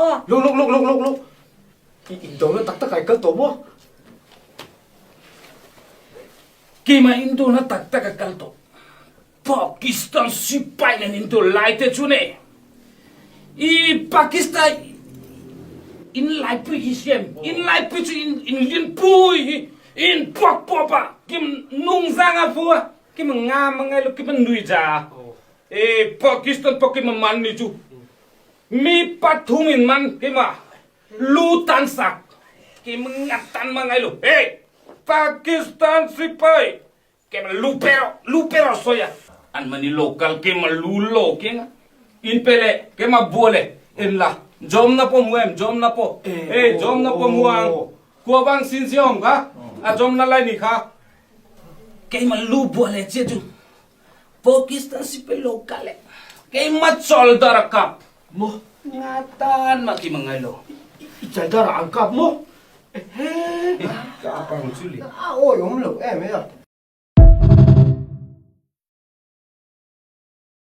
aw. Luk luk luk luk luk luk. I indona tak tak ah i kal tawh maw? Keimah indona tak tak a kal tawh. Pakistan sipai nen indo lai te chu ne. I Pakistan in laipui hi siam in laipui chu in in linpui hi in puak pawp a kim nung zang a fu a kim nga ma ngai lo kim nui ja e Pakistan pawh kim man ni chu mi pathum in man kima lu tan sak kim ngat tan ma ngai lo hey Pakistan sipai Kema lu pero lu pero sawi a. An mani local kema lu lo keng a. In pe leh kema bua leh en la. Jawm na pawh hmu em jawm na pawh. Hey jawm na pawh hmu ang. Kua vang sin si awm kha. A jawm na lai ni kha. Keima lu bua leh chiah chu Pakistan sipai local leh keima chawldar a kap. Maw? Nga tan mah kima ngai lo. I chawldar ah an kap maw? Ehe. Ka apang chu le. A awi awm lo em e a.